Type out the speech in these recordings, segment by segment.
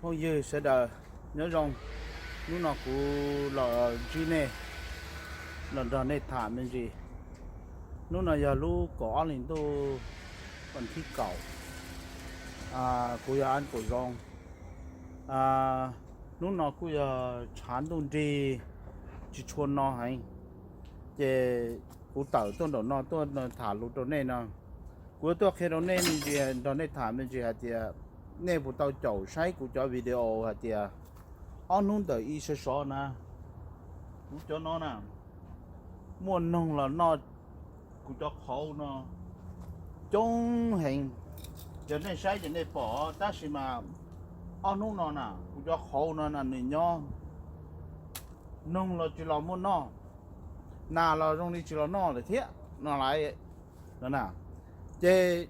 Phooj ywg sawv daws nyob zoo, hnub no kuv los ntsib nej, los nrog nej tham me ntsis. Hnub no yog lub kaum ob hlis ntuj, vas thib kaum, kuv yog Ab Kaum Zoo. Hnub no kuj yog tshav ntuj nrig, tsis tshua no heev, ces kuv tawm tuaj nraum no tuaj tham lus rau nej no. Kuv yuav tuaj qhia rau nej me ntsis, nrog nej tham me ntsis hais tias nej puas tau caum saib kuv cov video hais tias ob hnub ntawm ib sov sov na, kuv cov no na, muaj noog los noj kuv cov qhauv no coob heev. Yog nej saib ces nej pom, tab sis mas ob hnub no na kuv cov qhauv no na nws nyob, noog los tsis los muaj noj, nas los zoo li tsis los noj lawm thiab no lawm. Ces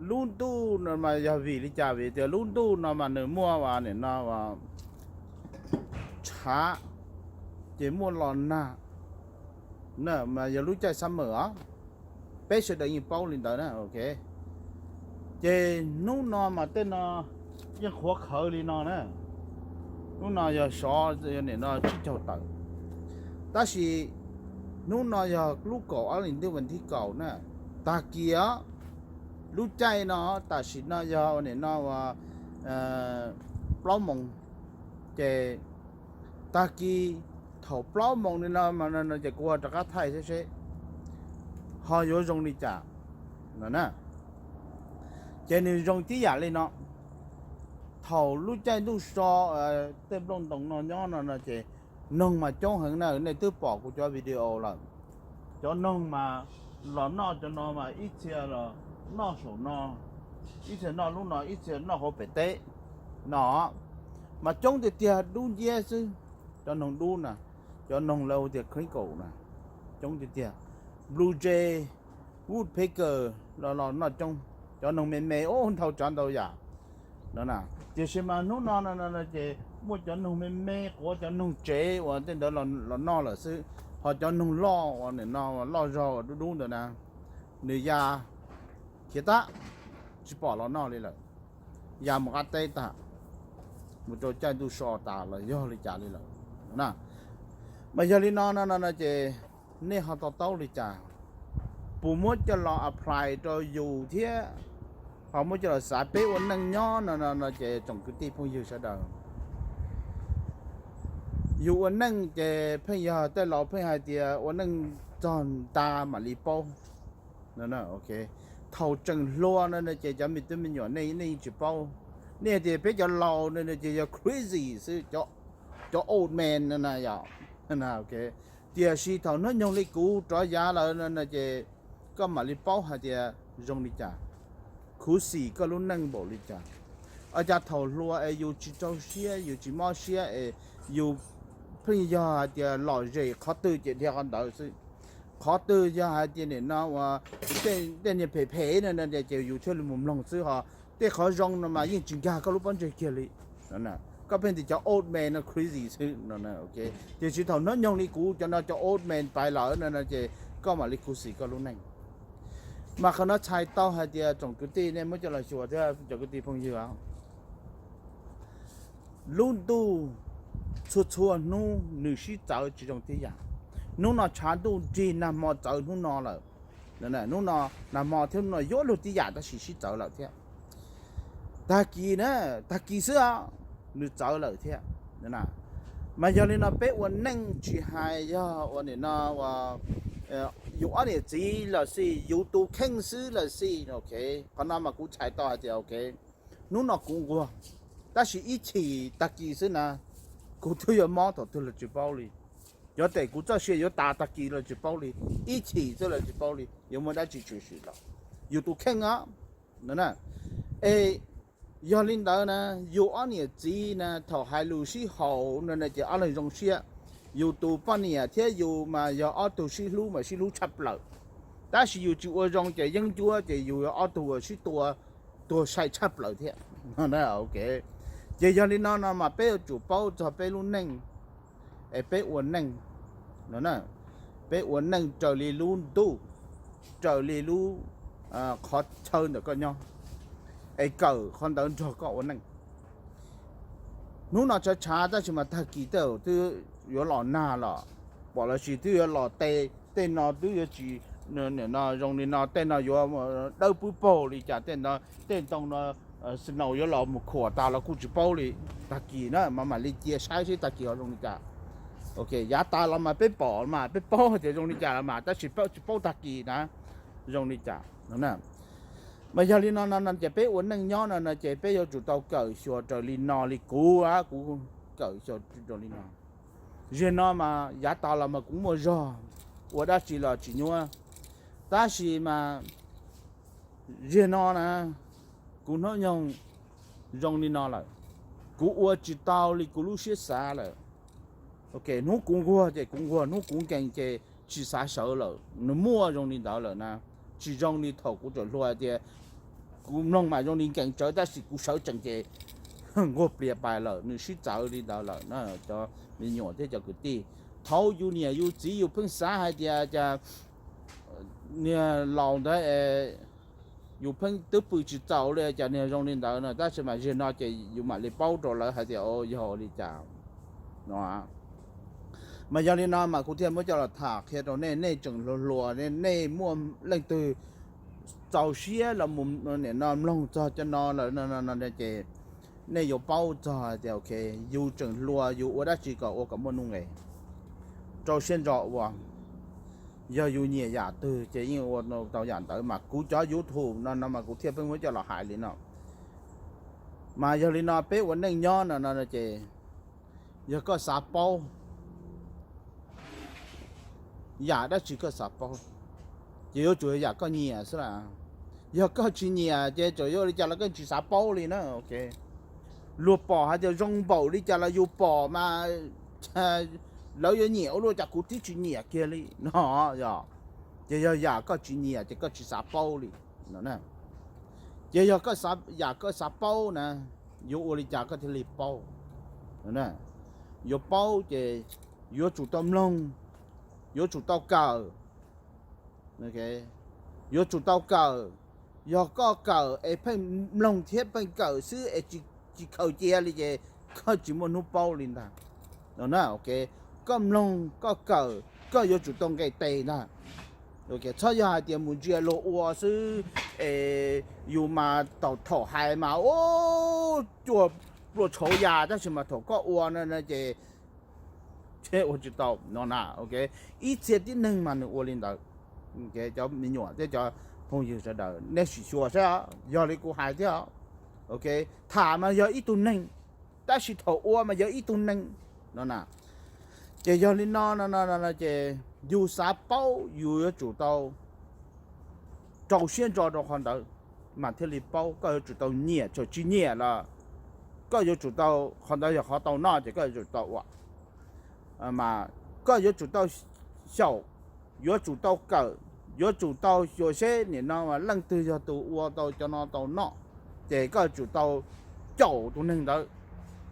lub ntuj no mas yog vim li cas? Vim tias lub ntuj no mas nws muaj nim no tshav, ces muaj los nag, mas yog lub caij summer os, peb sawv daws yeej paub li ntawd na. Ces hnub no mas tej no yeej qhuav khawv li no na. Hnub no yog sov, nim no tsib caug tawm, tab sis hnub no yog lub kaum ob hlis ntuj vas thib kaum na, tag kis os. Lub caij no tam sim no yog nim no plaub moos, ces tag kis thaum plaub moos li no ces kuv ho rov qab thaij seb ho yuav zoo li cas no na. Ces nws zoo tib yam li no. Thaum lub caij ntuj so, tej nplooj ntoos no nyob no no ces noog mas coob heev na, nej twb pom kuv cov video lawm. Cov noog mas los noj cov no mas ib txhia los noj saum no, ib txhia noj lub no, ib txhia noj hauv pem teb no, mas coob tiag tiag, dub nciab xwb. Cov noog dub na, cov noog lawv hu tias crickle na, coob tiag tiag. Blue jay, woodpecker los los noj coob. Cov noog me me ub ntau tsav ntau yam no. Tiam sis mas hnub no ces muaj cov noog me me quav, cov noog tsev uas tej ntawd los noj lawm xwb, ho cov noog loj uas nim no loj zog uas dub dub ntawd na, nws ya khiav tag, tsis pom los noj li lawm, ya mus qab teb tag, mus rau caij ntuj so tas los yog li cas li lawm. Mas yog li no no no ces nej ho to taub li cas? Puas muab coj los apply rau yus thiab ho muab coj los xav peb ua neej nyob no no no ces tsoom kwv tij phooj ywg sawv daws, yus ua neej ces pheej yog tej laus pheej hais tias ua neej txog nta mam li paub. Thaum tseem hluas no ces cov me tub me nyuam nej yeej tsis paub, nej hais tias peb cov laus no ces yog crazy xwb, cov old man no na yom. Tiam sis thaum hnub nyoog li kuv rov yav lawm no ces koj mam li paub hais tias zoo li cas, khuv xim koj lub neej npaum li cas. Ua cas thaum hluas es yus tsis rau siab, yus tsis mob siab es yus pheej yog hais tias lom zem qhov twg ces dhia qhov ntawd xwb. Qhov twg yog hais tias nim no uas tej niag phem phem no ces yus thiaj li mus mloog xwb, ho tej qhov zoo no mas yeej tsis nkag koj lub pob ntseg kiag li. Koj pheej tias cov old man no crazy xwb. Tiam sis thaum hnub nyoog li kuv cov no cov old man pais lawm no ces koj mam li khuv xim koj lub neej. Mas qhov no txhais tau hais tias tsoom kwv tij nej muab coj los xyuas thiab cov kwv tij phooj ywg, lub ntuj txhua txhua hnub nws sib txawv tsis zoo tib yam. Hnub no tshav ntuj nrig, nag hmo txawv hnub no lawm. Hnub no nag hmo thiab hnub no yuav luag tib yam tab sis sib txawv lawm thiab. Tag kis na, tag kis xwb os, nws txawv lawm thiab. Mas yog li no peb ua neej tsis hais yog ua nim no yus ob niam txiv los xij, yus tus kheej xwb los xij, qhov no mas kuv txhais tau hais tias ok, hnub no kuv nquag, tab sis ib chim tag kis xwb na, kuv twb yuav mob thaum twg los tsis paub li. Yuav tes kuv txoj sia yuav tas tag kis los tsis paub li, ib chim xwb los tsis paub li, yuav muaj dab tsi tshwm sim los. Yus tus kheej os. Es yog li ntawd na, yus ob niam txiv na thaum hais lus sib haum no ces ob leeg zoo siab. Yus tus poj niam thiab yus mas yog ob tug sib hlub mas sib hlub tshaj plaws. Tab sis yus tsis ua zoo ces yeeb ncuab ces yus yog ob tug uas sib tua tuag sai tshaj plaws thiab. Ces yog li no no mas peb yuav tsum paub txog peb lub neej, es peb ua neej, peb ua neej raws li lub ntuj, raws li lub qhov chaw ntawm koj nyob, es kawm qhov ntawd nrog koj ua neej. Hnub no tshav tshav tab sis mas tag kis tej zaum twb yuav los nag los, pom los sis twb yuav los tej, tej no twb yuav tsis, no zoo li no tej no yuav dawb pub paug li cas, tej no, tej ntoo no snow yuav los mus khuam tas los kuj tsis paub li. Tag kis na mas mam li cia saib seb tag kis ho zoo li cas. Ok, yav tas los mas peb pom mas peb paub tias zoo li cas los mas tab sis peb tsis paub tag kis na zoo li cas no. Mas yog li no no ces peb ua neej nyob no no ces peb yuav tsum tau kawm xyuas raws li no li kuv, kuv kawm xyuas raws li no. Ziag no mas yav tas los mas kuv muaj zog, ua dab tsi los tsis nyuab. Tab sis mas ziag no na, kuv hnub nyoog zoo li no lawm, kuv ua tsis tau li kuv lub siab xav lawm. Ok, hnub kuv nquag ces kuv nquag, hnub kuv nkees ces tsis xav sawv lawm. Nws muaj zoo li ntawd lawm na, tsis zoo li thaum kuv tseem hluas tias kuv mloog mas zoo li nkees tsawv tab sis kuv sawv tsees ces nquag plias pais lawm, nws sib txawv li ntawd lawm na cov me nyuam thiab cov kwv tij. Thaum yus niam yus txiv yus pheej xav hais tias cas niag laus ntawd yus pheej twb pw tsis txaus li cas niag zoo li ntawd no, tab sis mas ziag no ces yus mam li paub rau lawv hais tias yog ua li cas no. Mas yog li no mas kuv thiaj muab coj los tham qhia rau nej, nej tseem hluas hluas, nej muaj leej twg txaus siab los mus nim no mloog txog cov no lawm ces nej yuav paub txog tias ok, yus tseem hluas yus ua dab tsi kom ua kom muaj nuj nqis, rau siab ntso ua. Yog yus nyiam yam twg ces yeej ua tau yam ntawd, mas kuv cov YouTube no no mas kuv thiaj pheej muab coj los hais li no. Mas yog li no peb ua neej nyob no no ces yog koj xav paub yam dab tsi koj xav paub, ces yuav tsum yam koj nyiam xwb las. Yog koj tsis nyiam ces txawm yuav ua li cas los koj tsis xav paub li na. Luag pom hais tias zoo npaum li cas los yus pom mas lawv yuav nyiam ua luaj, cas kuv twb tsis nyiam kiag li no. Ces yog yam koj tsis nyiam ces koj tsis xav paub li. Ces yog yam koj xav paub na, yuav ua li cas koj thiaj li paub? Yuav paub ces yuav tsum tau mloog, yuav tsum tau kawm. Yuav tsum tau kawm. Yog koj kawm es pheej mloog thiab pheej kawm xwb es tsis khaws cia li ces koj tsis muaj hnub paub li ntag. Koj mloog koj kawm koj yuav tsum tau nqes tes ntag. Txhob yog hais tias mus ntsia luag ua xwb es yus mas thaum hais mas ub, cuaj pluaj tshauv ya, tab sis mas thaum koj ua no ces ua tsis tau no na. Ib txhia tib neeg mas nws ua li ntawd. Cov me nyuam thiab cov phooj ywg sawv daws nej sim xyuas saib, yog li kuv hais thiab. Tham mas yog ib tug neeg, tab sis thaum ua mas yog ib tug neeg no na. Ces yog li no no ces yus xav paub yus yuav tsum tau rau siab ntso rau qhov ntawd mas thiaj li paub. Koj yuav tsum tau nyiam, txawm tsis nyiam los koj yuav tsum tau, qhov ntawd yog qhov tau noj ces koj yuav tsum tau ua. Mas koj yuav tsum tau xyaum, yuav tsum tau kawm, yuav tsum tau xyuas seb nim no leej twg yog tus ua tau cov no tau noj, ces koj yuav tsum tau caum tus neeg ntawd,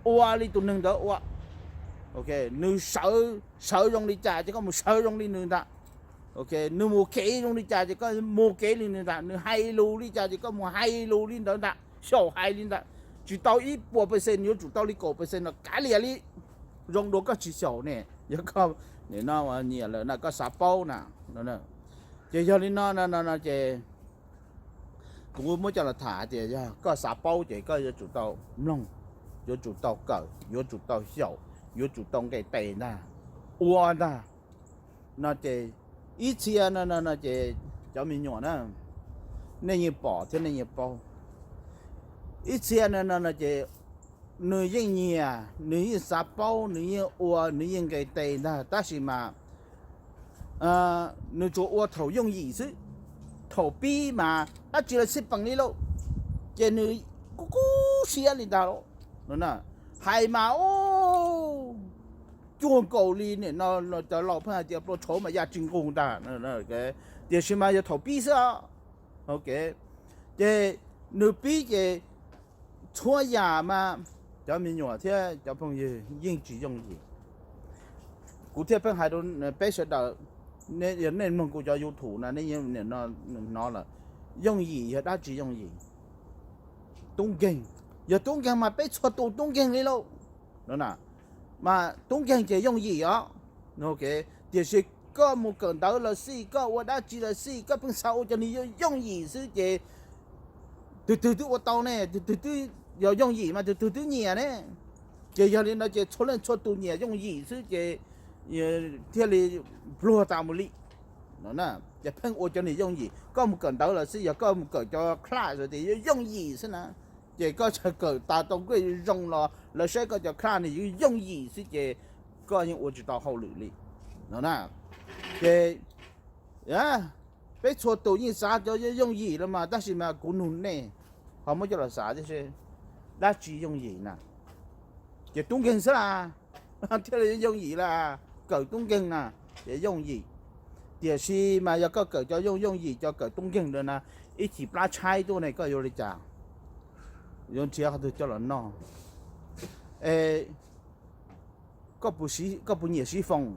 ua li tus neeg ntawd ua. Nws sawv zoo li cas ces koj mus sawv zoo li nws ntag. Nws mus kev zoo li cas ces koj mus kev li nws ntag. Nws hais lus li cas ces koj mus hais lus li ntawd ntag, xyaum hais li ntawd. Tsis tau ib puas percent, yuav tsum tau li kaum percent no kav liam li. Zoo dua koj tsis xyaum ne, yog koj nim no nyiam lawm na koj xav paub na. Ces yog li no no ces kuv muab coj los tham hais tias yog koj xav paub ces koj yuav tsum tau mloog, yuav tsum tau kawm, yuav tsum tau xyaum, yuav tsum tau nqes tes ntag, ua ntag. No ces ib txhia no no ces cov me nyuam na, nej yeej pom thiab nej yeej paub. Ib txhia no no ces nws yeej nyiam, nws yeej xav paub, nws yeej ua, nws yeej nqes tes ntag, tab sis mas nws tsuas ua thaum yooj yim xwb. Thaum pib mas dab tsi los xij peem li lauj, ces nws kub kub siab li ntag lauj. Hais mas ub, cuag nkaus li nim no cov laus pheej hais tias pluas tshauv mas ya tsis nqug ntag. Tiam sis mas yog thaum pib xwb. Ces nws pib ces txhua yam mas cov me nyuam thiab cov phooj ywg yeej tsis yooj yim. Kuv thiaj pheej hais rau peb sawv daws, yog nej mloog kuv cov YouTube no nej yeej hnov lawm, yooj yim yog dab tsi yooj yim? Tub nkeeg. Yog tub nkeeg mas peb txhua tus tub nkeeg li lauj. no na. Mas tub nkeeg ces yooj yim os. Tiam sis koj mus kawm ntawv los xij, koj ua dab tsi los xij, koj pheej xav ua cov niag yooj yooj yim xwb ces tus twg twb ua tau ne, tus twg twb yog yooj yim mas tus twg twb nyiam ne. Ces yog li no ces txhua leej txhua tus nyiam yooj yim xwb ces thiaj li pluag tas mus li. Ces pheej ua cov niag yooj yim, koj mus kawm ntawv los xij, yog koj mus kawm cov class tias yooj yim xwb na, ces koj kawm tas tau grade zoo los lawv saib koj cov class nws yooj yim xwb ces koj yeej ua tsis tau hauj lwm li no na. Ces peb txhua tus yeej xav cov yooj yim los mas, tab sis mas kuv nug nej, ho muab coj los xav tias dab tsi yooj yim na? Ces tub nkeeg xwb las, thiaj li yooj yim las, kawm tub nkeeg na, ces yooj yim. Tiam sis mas yog koj kawm cov yooj yooj yim, cov kawm tub nkeeg na, ib chim plab tshaib tuaj ne koj yuav li cas? Yuav nrhiav qhov twg coj los noj? Es koj puas nyiam sib foos?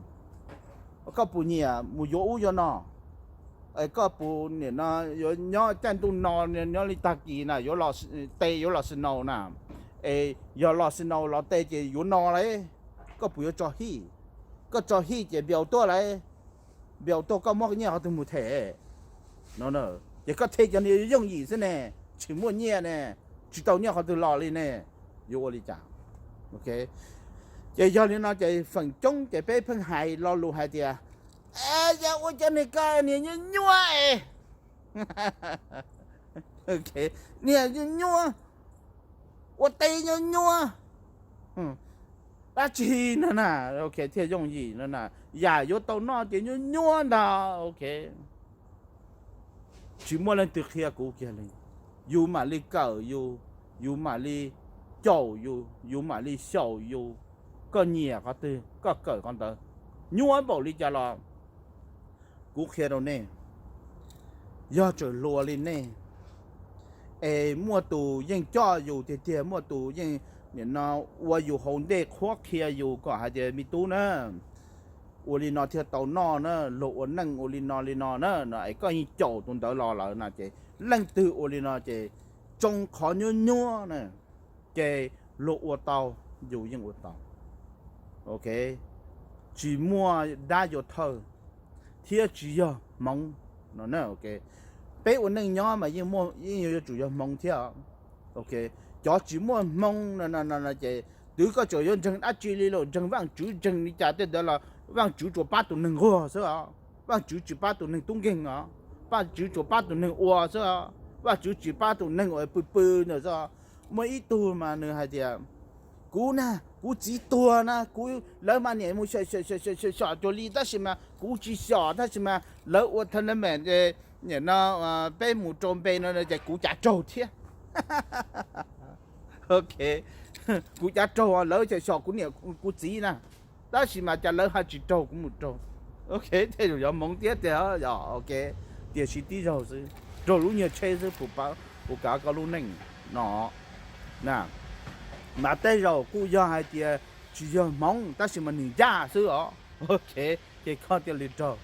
Koj puas nyiam mus yuav ub yuav no? Es koj puas nim no yuav nyob caij ntuj no, nyob li tag kis na yuav los, tej yuav los snow na, es yog los snow los tej ces yuav no lauj, koj puas yuav tso hij? Koj tso hij ces npiaus tuaj lauj, npiaus tuaj koj muab nyiaj qhov twg mus them? Ces koj them cov niag yooj yim xwb ne, tsis muaj nyiaj ne, tsis tau nyiaj qhov twg los li ne, yuav ua li cas? Ces yog li no ces feem coob ces peb pheej hais lo lus hais tias, yog ua cov niag ko niag nyuaj nyuaj es, niag nyuaj nyuaj, ua teb nyuaj nyuaj, dab tsi no na, thiaj yooj yim no na, yam yuav tau noj ces nyuaj nyuaj ntag, ok. Tsis muaj leej twg qhia kuv kiag li. Yus mam li kawm yus, yus mam li caum yus, yus mam li xyaum yus. Koj nyiam qhov twg koj kawm qhov ntawd, nyuaj npaum li cas los kuv qhia rau nej. Yog tseem hluas li nej, es muaj tus yeej coj yus tiag tiag, muaj tus yeej nim no ua yus hauv ntej qhuab qhia yus kom hais tias me tub na, ua li no thiaj tau noj na, luag ua neej ua li no li no na, no es koj yeej caum tus ntawd los lawm na, ces leej twg ua li no ces tsoo qhov nyuaj nyuaj na, ces luag ua tau, yus yeej ua tau. Ok, tsis muaj dab yuav thawj thiab tsis yog hmoov no. Peb ua neej nyob mas yeej yuav tsum yog hmoov thiab. Ok, cov tsis muaj hmoov no ces twb koj tseem yuav ntseeg dab tsi li los ntseeg Vaajtswv ntseeg li cas tej ntawd los Vaajtswv tsuas pab tus neeg nquag xwb os. Vaajtswv tsis pab tus neeg tub nkeeg os. Vaajtswv tsuas pab tus neeg ua xwb os. Vaajtswv tsis pab tus neeg uas pw pw ntawd xwb os. Muaj ib tug mas nws hais tias, kuv na, kuv txiv tuag na, kuv, lawv mas niam mus xyom xyom cuag li tab sis mas kuv tsis xyom, tab sis mas lawv ua tournament, nim no peb mus rau npe no ces kuv cav raug thiab. Ok, kuv cav raug, lawv xyom xyom kuv niam kuv txiv na, tab sis mas cas lawv ho tsis raug kuv mus raug. Ok, tej zaum yog hmoov thiab tiag, ok, tiam sis tib zaug xwb, raug lub nyuag tsheb xwb puas kav koj lub neej no na. Mas tej zaum kuj yog hais tias tsis yog hmoov tab sis mas nws ncaj xwb os. Ok, ces koj thiaj li raug.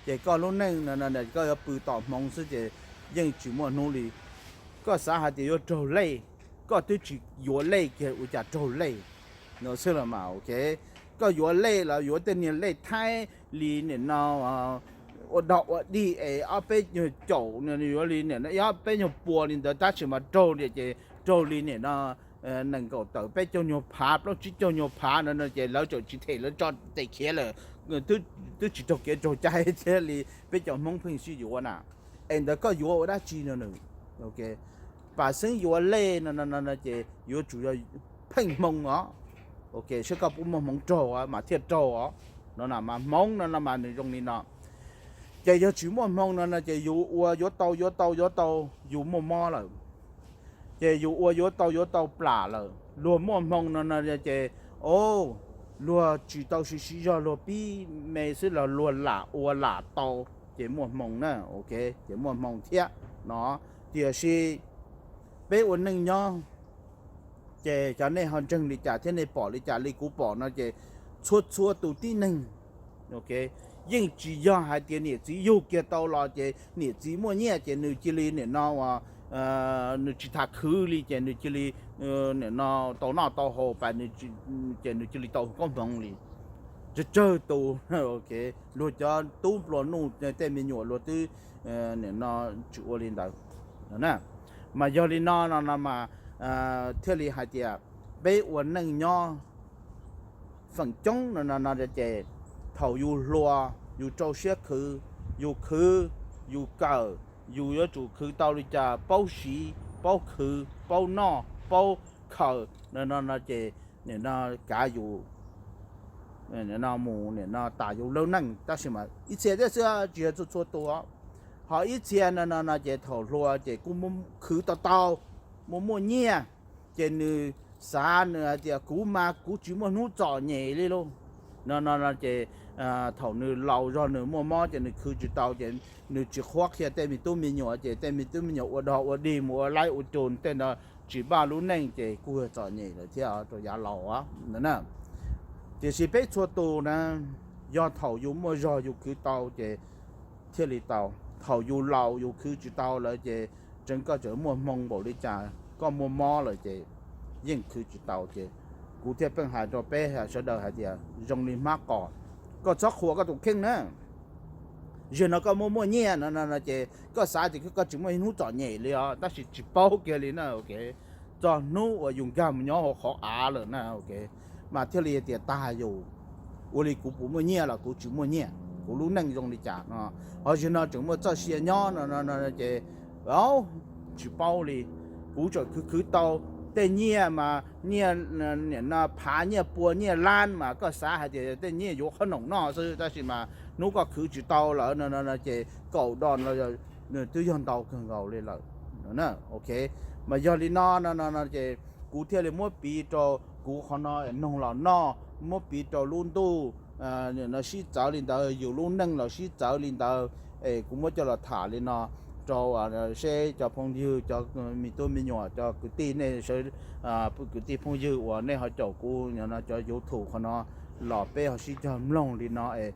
Ces koj lub neej no koj yuav pw tom hmoov xwb ces yeej tsis muaj hnub li. Koj xav hais tias yuav raug lej, koj twb tsis yuav lej kiag ua cas raug lej no xwb los mas, ok. Koj yuav lej los yuav tej niag lej Thaib li nim no ua dog ua dig es ob peb nyuag caum, yuav li nim no ob peb nyuag pua li ntawd tab sis mas raug li ces raug li nim no nees nkaum tawm peb caug nyuag phav, plaub tsib caug nyuag phav no ces lawv tseem tsis them, lawv tso tes khiav lawm, twb tsis raug kev raug cai thiab li. Peb cov Hmoob pheej sib yuav na, es ntawd koj yuav ua dab tsi no nws? Pam xeeb yuav lej no ces yuav tsum yog pheej hmoo os. Ok, saib koj puas muaj hmoov raug mas thiaj raug os. No mas hmoov no no mas nws zoo li no. Ces yog tsis muaj hmoo no no ces yus ua yuav tau yuav tau yuav tau, yus muaj mob lawm. Ces yus ua yuav tau yuav tau plam lawm. Luag muaj hmoo no no ces, o, luag tsis tau siv siv zog, luag pib me xwb los luag lam ua lam tau, ces muaj hmoo na, ok, ces muaj hmoo thiab no. Tiam sis peb ua neej nyob ces cov nej ho ntseeg li cas thiab nej pom li cas li kuv pom no ces txhua txhua tus tib neeg, ok, yeej tsis yog hais tias niam txiv yug kiag tau los ces niam txiv muaj nyiaj ces nws cia li nim no uas nws tsis tham khwv li ces nws cia li nim no tau noj tau haus pas, ces nws cia li tau koob hmoov li. Tsawg tsawg tus, luag cov tub nplua nuj tej me nyuam luag twb nim no tsis ua li ntawd na. Mas yog li no no no mas thiaj li hais tias peb ua neej nyob feem coob no no no ces thaum yus hluas yus rau siab khwv, yus khwv, yus kawm, yus yuav tsum khwv tau li cas paub siv, paub khwv, paub noj, paub khaws no no no ces nim no kav yus nim no mus nim no tas yus lub neej. Tab sis mas ib txhia thiab xwb, tsis yog txhua txhua tus. Ho ib txhia no no no ces thaum hluas ces kuj khwv tau tau, muaj muaj nyiaj, ces nws xav nws hais tias kuv mas kuv tsis muaj hnub txom nyem li lauj no no no ces thaum nws laus zog nws muaj mob ces nws khwv tsis tau ces nws tsis qhuab qhia tej me tub me nyuam ces tej me tub me nyuam ua dog ua dig mus ua laib ua cus tej no tsis npaj lub neej ces kuj yog txom nyem lawm thiab rau yav laus na. Tiam sis peb txhua tus na, yog thaum yus muaj zog yus khwv tau ces thiaj li tau. Thaum yus laus yus khwv tsis tau lawm ces tseev koj tseem muaj hmoo npaum li cas, koj muaj mob lawm ces yeej khwv tsis tau ces kuv thiaj pheej hais rau peb sawv daws hais tias zoo li hmab qos, koj txhob qhuas koj tus kheej na. Zaum no koj muaj muaj nyiaj no no ces koj xav tias koj tsis muaj hnub txom nyem li os, tab sis tsis paub kiag li na. Txog hnub uas yus nkag mus nyob hauv qhov av lawm na, mas thiaj li tias tag yus, ua li kuv puas muaj nyiaj los kuv tsis muaj nyiaj, kuv lub neej zoo li cas no. Ho zaum no tseem muaj txoj sia nyob no no ces tsis paub li. Kuv tseem khwv khwv tau tej nyiaj mas nyiaj nim no phav nyiaj pua nyiaj lab mas koj xav hais tias tej nyiaj yuav qhob noom noj xwb, tab sis mas hnub koj khwv tsis tau lawm no no ces kaum do no twb yog ntau kawg nkaus li lawm. Ok, mas yog li no no no ces kuv thiaj li muab piv rau kuv qhov no noog los noj, muab piv rau lub ntuj no sib txawv li ntawd, yus lub neej los sib txawv li ntawd. Es kuv muab coj los tham li no rau seb cov phooj ywg, cov me tub me nyuam, cov kwv tij, nej sawv, kwv tij phooj ywg uas nej ho caum kuv no cov YouTube qhov no los peb ho sib cog mloog li no es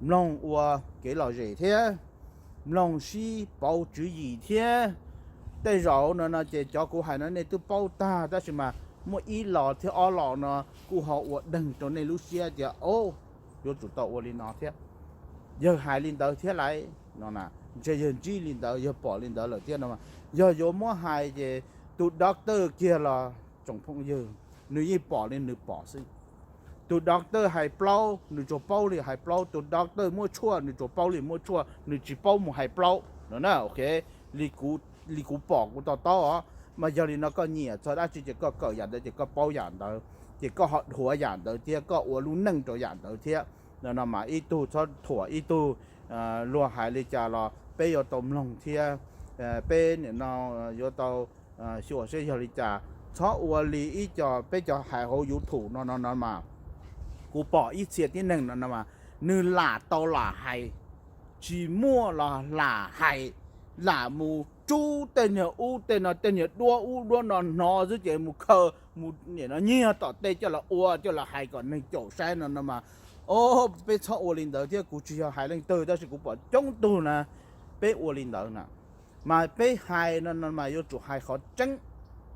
mloog ua kev lom zem thiab mloog sib pauv tswv yim thiab. Tej zaum no no ces cov kuv hais no nej twb paub tag, tab sis mas muaj ib los thiab ob los no kuj ho ua deeg rau nej lub siab tias o, yuav tsum tau ua li no thiab. Yawg hais li ntawd thiab lauj no, ntshe yawg ntsib li ntawd, yawg pom li ntawd lawm thiab no. Yog yuav muab hais ces tus doctor kiag los tsoom phooj ywg, nws yeej pom li nws pom xwb. Tus doctor hais plaub nws tsuas paub li hais plaub, tus doctor muab tshuaj nws tsuas paub li muab tshuaj, nws tsis paub mus hais plaub no na. Ok, li kuv pom kuv to taub os. Mas yog li no koj nyiam txog dab tsi ces koj kawm yam ntawd ces koj paub yam ntawd, ces koj ho dhuav yam ntawd thiab koj ua lub neej rau yam ntawd thiab no no mas ib tug txhob thuam ib tug. Luag hais li cas los peb yuav tau mloog thiab peb nim no yuav tau xyuas seb yog li cas. Txhob ua li ib co peb cov hais hauv YouTube no no no mas kuv pom ib txhia tib neeg no no mas nws lam tau lam hais, tsis muaj los lam hais, lam mus rub tej niag ub tej no, tej niag duab ub duab no hnov xwb ces mus khaws mus nim no nyiag tom tej coj los ua coj los hais kom neeg caum saib no no mas o, peb txhob ua li ntawd thiab. Kuv tsis yog hais leej twg tab sis kuv pom coob tug na peb ua li ntawd na. Mas peb hais no no mas yuav tsum hais qhov tseeb,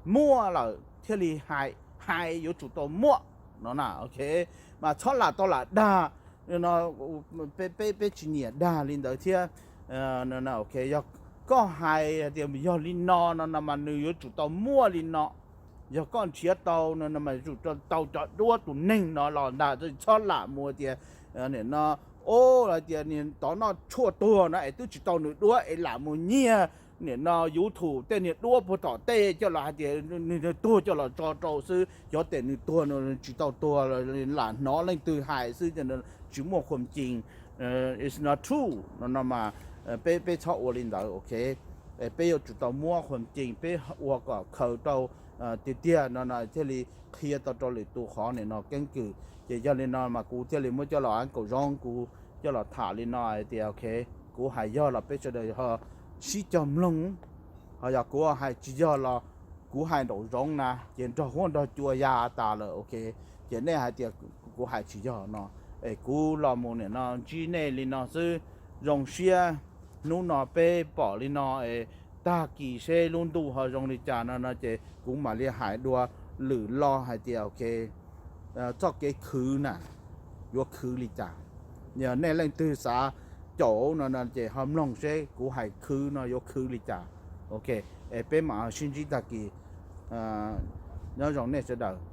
muaj lawm thiaj li hais, hais yuav tsum tau muaj no na. Ok, mas txhob lam tau lam dag no, peb tsis nyiam dag li ntawd thiab. Ok, yog koj hais tias yog li no no no mas nws yuav tsum tau muaj li no. Yog koj nrhiav tau no no mas yuav tsum tau cov duab tus neeg no los ntag, txhob lam mus tias nim no o, hais tias nws tov noj tshuaj tuag no es twb tsis tau nws duab es lam mus nyiag nim no YouTube tej niag duab puag tom tej coj los hais tias nws tuag coj los tso rau xwb, cov tes nws tuag no tsis tau tuag, lam hnov leej twg hais xwb, tsis muaj qhuam cim, it's not true no no mas peb, peb txhob ua li ntawd. Ok, peb yuav tsum tau muab qhuam cim, peb ua kom khaws rau tiag tiag no no thiaj li qhia tau rau lwm tus qhov nim no keeb kwm. Ces yog li no mas kuv thiaj li muab coj los a kaum zoo, kuv coj los tham li no hais tias ok, kuv hais yog los peb sawv daws ho sib cog mloog, ho yog kuv hais tsis yog los kuv hais nraum zoov na ces nrog huab nrog cua ya tas lawm. Ok, ces nej hais tias kuv hais tsis yog no, es kuv los mus nim no ntsib nej li no xwb. Zoo siab hnub no peb pom li no es tag kis seb lub ntuj ho zoo li cas no no ces kuv mam li hais dua lwm lo hais tias ok, txoj kev khwv na yuav khwv li cas. Yog nej leej twg xav caum no no ces ho mloog seb kuv hais khwv no yuav khwv li cas. Ok, es peb mam sib ntsib tag kis. Nyob zoo nej sawv daws.